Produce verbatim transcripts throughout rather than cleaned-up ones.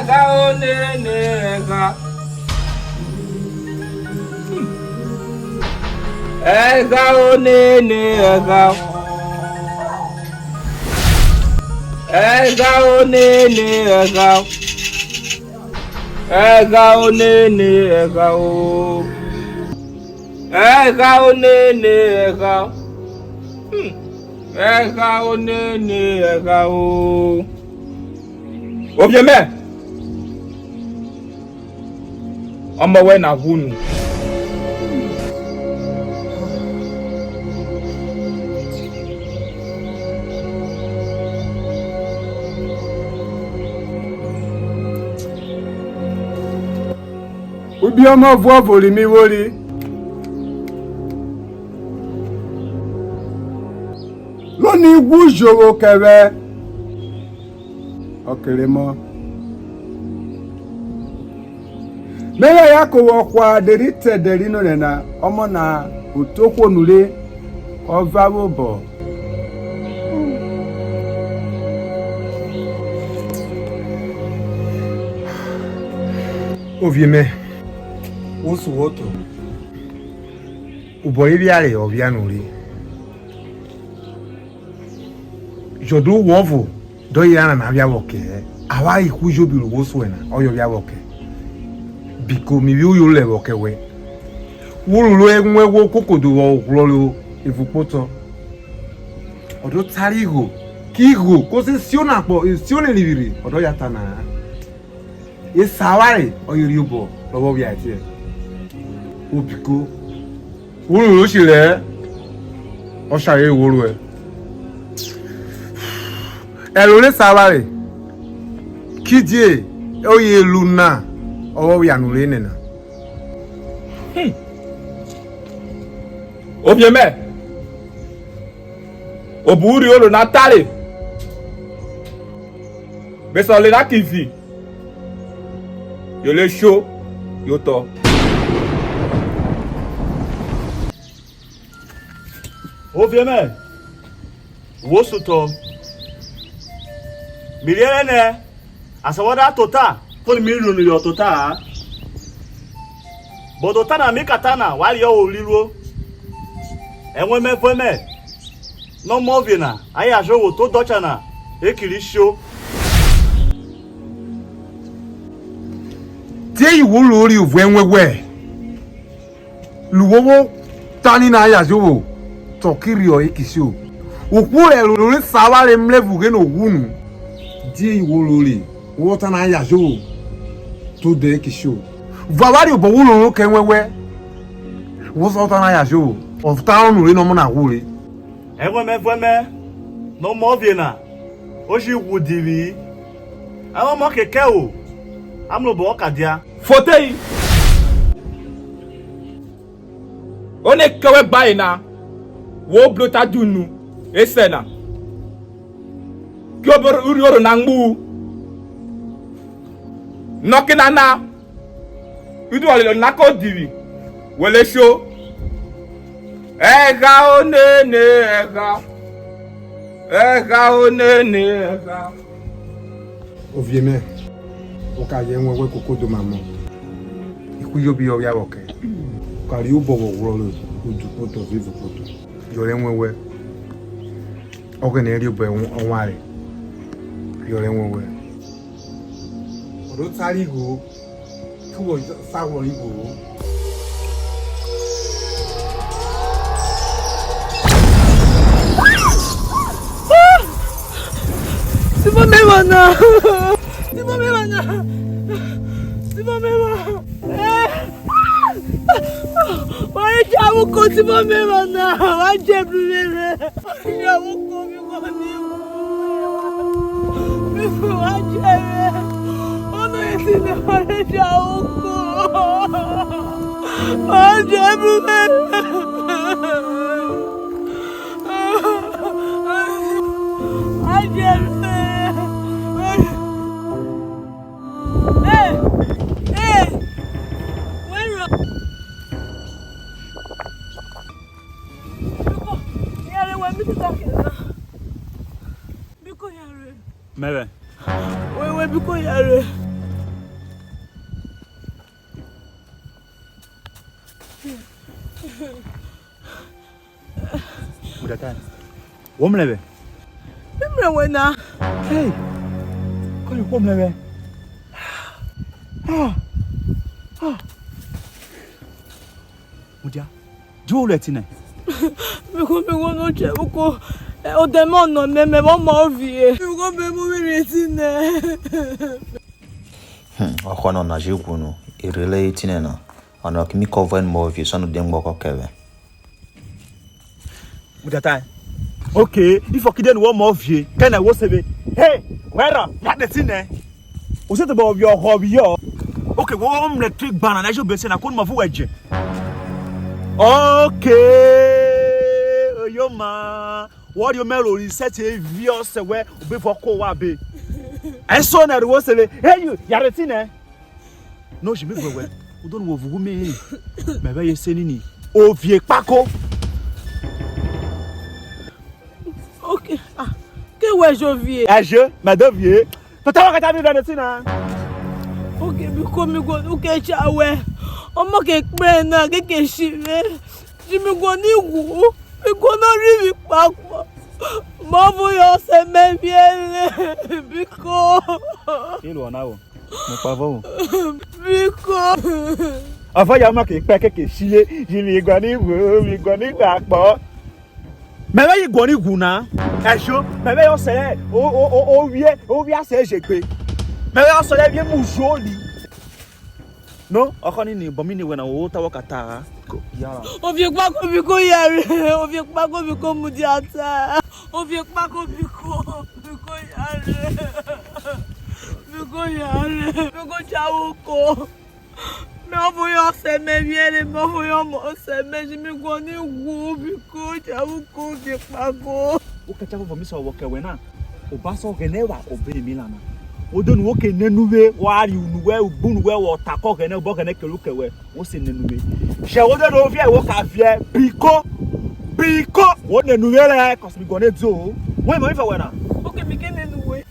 Ẹgha o nene ẹgha. Ẹgha o nene ẹgha. Ẹgha o nene ẹgha. Ẹgha o nene ẹgha o. Ẹgha o nene ẹgha. Hmm. Ẹgha o nene ẹgha o. Ovie mẹ, ọmọ wẹn na ghwu nu. Ubiọmọ vuọvo ri mi vwori, lo ni ghwu jovwo kẹ vwẹ ọke rẹ emọ. Me rẹ ya ko wọ hwa deri te ẹdẹ ri nonẹ na, ọmọ na o te ohwo nure, kọ va vwẹ obọ. Ovie mẹ, wo suwọto. Obọ rẹ evwiare ọ via nure. Jọdọ ohwo ọvo dọye erha nana phia vwọ kẹ-ẹ. Avwanre ihwo ejobi ru wo suẹ na, ọye ọ phia vwọ kẹ. Biko, mi vwẹ uyota vwọ kẹ wẹ. Wo roro ẹwẹn wẹ okokodo vwọ ghwrọrọ evun kpotọ. Ọ do tare igho, ki igho ko se sio na kpọ, sio na rivwirhi, ọ dọ ya ta na-a. Esa avwanre ọye riobọ rọ vwọ phia etiẹ. Obiko, wo roro oshe rẹ ọshare re wo ruẹ. Ẹro re sa avwanre, kidie oye ru na ọ vwọ phia nure enẹna. Hmm. Ovie mẹ, obo urhi oro na tare, bẹsiẹ ọle na ki vi, yore sho yotọ. Ovie mẹ, wo sutọ. Mi riẹnre nẹ asan wọ da tota, ko mi ru unu rẹ tota-a. But ota na mi ka ta na, wa riọ o ruiruo. Ẹwẹn mẹ vuẹ mẹ, nẹ ọmọ ovie na, a ya jovwo te odọcha na, e ki ri sho. Die ihwo ro ri ovwẹ ẹwẹn wẹ? Ru wo vwo ta ni na ya jovwo, tọ ki rhiọ e ki sho. Ohwo rẹ ẹro re sa avwanre mrẹvughe no ghwu nu, die ihwo ro ri wo vwọ ta na ya jovwo, te odẹ e ki sho? Vwẹ avwanre obọ wo roro kẹ ẹwẹn wẹ, wo sa ota na ya jovwo, ọ ta ọnure nẹ ọmọ na ghwure. Ẹwẹn mẹ vuẹ mẹ, nẹ ọmọ ovie na, o ji ghwu divi-i. Ẹwẹn ọmọ kẹkẹ o, a mrẹ obọ ka dia. Fotei, one kẹ wẹ gba yena, wo bro ta djunu esẹ na, ki obo urhi oro na mu-u. Nọke nana, iduọlẹ na ko divwi, wẹlẹ sho. Ẹgha o nene ẹgha, ẹgha o nene ẹgha. Ovie mẹ, wo ka yẹ ẹwẹn wẹ koko do mamọ. Ihwo ejobi yọ phia vwọ kẹ. Wo ka riobọ vwọ ghwrọrọ udu kpotọ vẹ evun kpotọ. Yọrọ ẹwẹn wẹ. Ọghẹnẹ riobọ ẹwẹn ọwanre. Yọrọ ẹwẹn wẹ. Ọ do tare igho, ku wọ sa ghwọrọ igho-o. Sivọ me vwọ na. Sivọ me vwọ na. Sivọ me vwọ. Wa je awuko sivọ me vwọ na. Wa je bru rere. Wa je awuko mi vwọ ni. Mi vwọ wa je re. Ono esi ne wa je awuko. Wa je bru rere. Mẹvwẹ. Wẹwẹ biko yare. Wo mrẹ vwẹ? Mi mrẹ wẹ na. Hey, kọye wo mrẹ vwẹ? Ah, ah. Mudia, di wo ru etinẹ? Mi ko, mi ko no che, mi ko, eh, odẹ mẹ ọnọ mẹ, mẹ vwọ mọ ovie. Mi ko, me mu vwẹ etinẹ. Hmm, ọhọ nana je ghwu nu, erere etinẹ na, ọnọ ki mi kọ vwẹ mu ovie, sọ nu de mgbọkọ kẹ vwẹ. Mudia ta, okay, ifo kidie nu wo mọ ovie, kẹ nẹ wo se ve. Hey, wẹ rọ, ya de etinẹ. O se tobọ vwẹ ọhọ phiyọ. Okay, wo mrẹ etu igban na, na ejo bese na, ko nu ma vughe ẹdjẹ. Okay, oyoma, wọ riọ mẹ rori sẹti evi ọsẹ wẹ, obe vwọ kọ wa be. Ẹso na ru wo se ve, eyu, yare etinẹ. No ji mi vuẹ wẹ, udo nu wo vughe me-e, mẹ vẹ ye se nini, ovie kpako. Okay, ah, ke wẹ jo vie? Ẹjo, mẹ do vie. Tota wa kata mi rẹ neti na. Okay, biko mi guọnọ uke cha wẹ. Ọmọ ke kpre na, ke ke shi ve. Ji mi guọnọ ighwu, mi guọnọ rhivwi kpakpọ. Mavọ yọ ọsẹ mẹ vwiẹre, biko. Iruo na vwo, mo kpavo vwo. Biko. Ọvọ ya ọmọ ke kpẹ ke ke shi ve, ji mi guọnọ ighwu, mi guọnọ ighwu akpọ. Mẹvwẹ yi guọnọ ighwu na. Ẹjo, mẹvwẹ yọ sẹrẹ o, o, o, o vwiẹ, o vwiẹ asẹ eje gbe. Mẹvwẹ yọ sẹrẹ vwiẹ mu ujo li. No, ọkọ ni ni bọ mi ni wẹ na, o ta wọ ka ta-a. Yara. Ovie kpako biko yare, ovie kpako biko mudia ta. Ovie kpako biko, biko yare. Biko yare, biko cha uko. Me ọvo yọ ọsẹ mẹ vwiẹre, me ọvo yọ ọmọ ọsẹ mẹ, ji mi guọnọ ighwu, biko, cha uko, ovie kpako. Ukẹcha vuọvo mi sa vwọ kẹ wẹ na, oba sẹ Ọghẹnẹ wa obe mi lana. O de nu wo ke nene uvwe, wa ri unu wẹ, ugbunu wẹ, wọ ta kẹ Ọghẹnẹ, obọ Ọghẹnẹ kere ukẹ wẹ, wo se nene uvwe. Jẹ wo de ro viẹ, wo ka viẹ, biko, biko, wo nene uvwe rẹ, kọsi mi guọnọ edzo-o. Wo emọ mi vẹ wẹ na. Oke mi ke nene uvwe.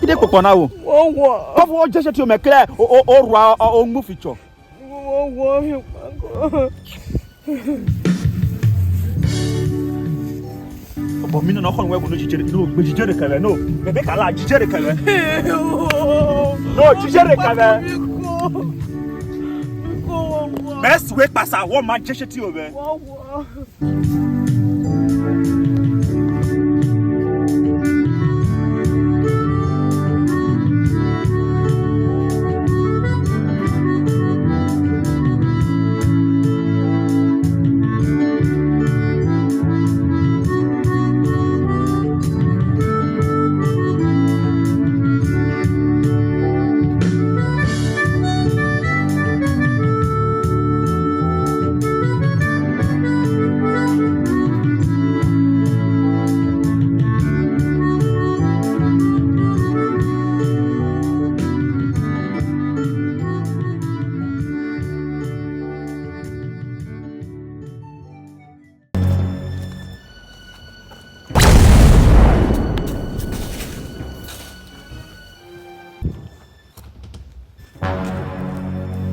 Ide kpokpọ na wo. Wo wo. Kọfo wo jẹ se ti omẹ krẹ, o, o, o rua, o, o mu fichọ. Wo wo, mi kpako. Ọbọ mi nana ọkọ wẹ, no jijere, no gbe jijere kẹrẹ, no. Bẹbẹ kala jijere kẹrẹ. No jijere kẹrẹ. Mẹ suwe kpasa, wọ ma jẹ se ti ovwẹ.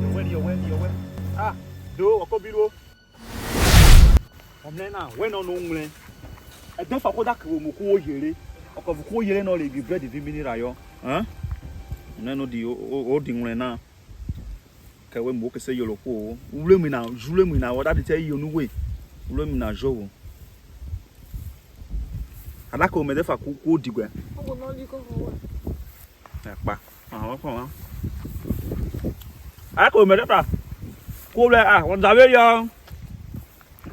Yọwẹ, yọwẹ, yọwẹ. Ah, do, ọkọ bi ruo. Ọmrẹ na, wẹ nọ no wrẹ. Ẹdẹfa ko da kere omo ku wo yere. Ọkọ vwẹ ku wo yere nọ re bi bread vi mineral yọ. Hẹn? Nẹ no di o, o, o di wrẹ na. Kẹ wẹ mu wo ke se yoro kpo. Uremu na, uremu na, wọ da de te iyo nu we. Uremu na jovwo. A da kere omo ẹdẹfa ku, ku wo di guẹ. Ẹkpa. Àwọn ọkọ wọn. A ko mẹ dẹta. Ko lẹ a, wọn da ve yọ.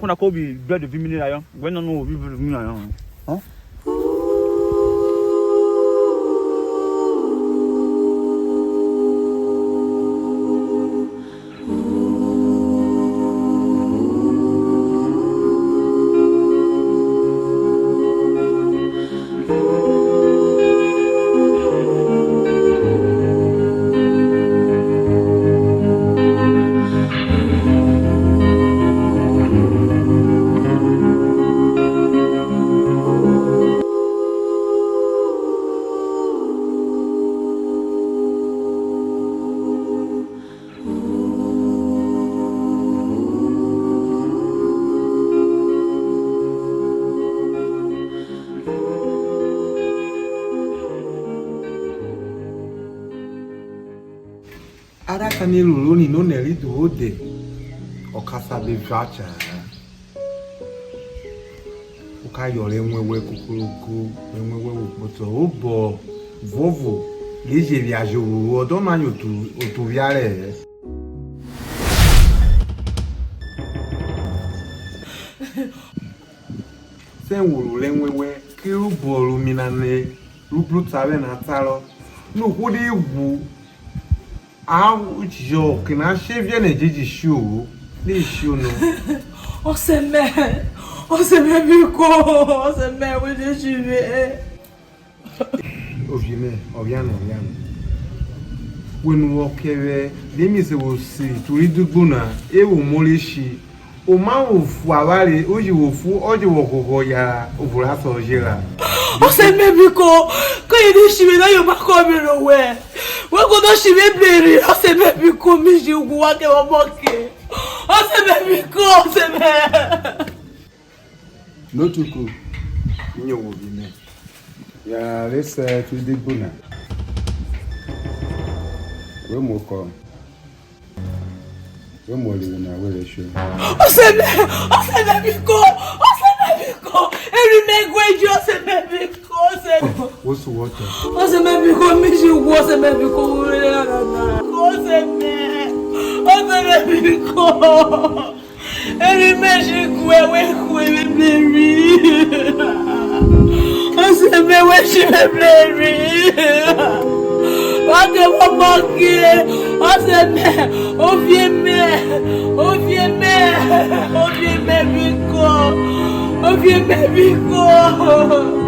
Ko na ko bi bread vi mineral yọ. Gbe nọ nu vi bread vi mineral yọ. Hàn? A da ta nẹ erhuru ri nonẹ rẹ iduo de, ọ ka sa be vwẹ acha-a. Wo ka yọnrọn ẹwẹn wẹn kokoroko, ẹwẹn wẹn vwo kpotọ obọ vuọvo re je phia jovwo, ọ dọ na yan otu, otu phia rẹ-ẹ. Sẹ wo ru rẹ ẹwẹn wẹn, kerẹ obọ ro mi nane ru bru tavwe na tarọ, nẹ ohwo de ghwu, a jọ ọke na she viẹ nẹ e je ji sio-o, re sio no. Ọsẹ mẹ, ọsẹ mẹ, biko, ọsẹ mẹ, we je ji vwe. Ovie mẹ, ọvianọ, ọvianọ. Wẹ nu wọ kẹ vwẹ, die mi se vwo se turi dugbo na, e vwo mo re shi. Oma vwo fu avwanre, o ji vwo fu, ọ je vwọ ghọghọ yara, obo ra sọ je ra. Ọsẹ mẹ, biko, ko ye de shi vwe na yoma kọ mi ro wẹ. Wẹ ko do shi vwe beri, ọsẹ mẹ, biko, mi ji ghwu wa kẹ ọmọ ke. Ọsẹ mẹ, biko, ọsẹ mẹ. Notuku, nyo wo bi mẹ. Ya re se tu digbo na. We mu okọ. We mu orivwi na, we re sho. Ọsẹ mẹ, ọsẹ mẹ, biko, ọsẹ mẹ, biko. Eri mẹ gueji, ọsẹ mẹ, biko, ọsẹ mẹ. Wo su wọ tọ. Ọsẹ mẹ, biko, mi ji ghwu, ọsẹ mẹ, biko, wo re ra na. Ọsẹ mẹ, ọsẹ mẹ, biko. Eri me ji ghwu, we ghwu, we beri. Ọsẹ mẹ, we ji me beri. Wa ke vwọ mọ ke, ọsẹ mẹ, ovie mẹ, ovie mẹ, ovie mẹ, biko, ovie mẹ, biko.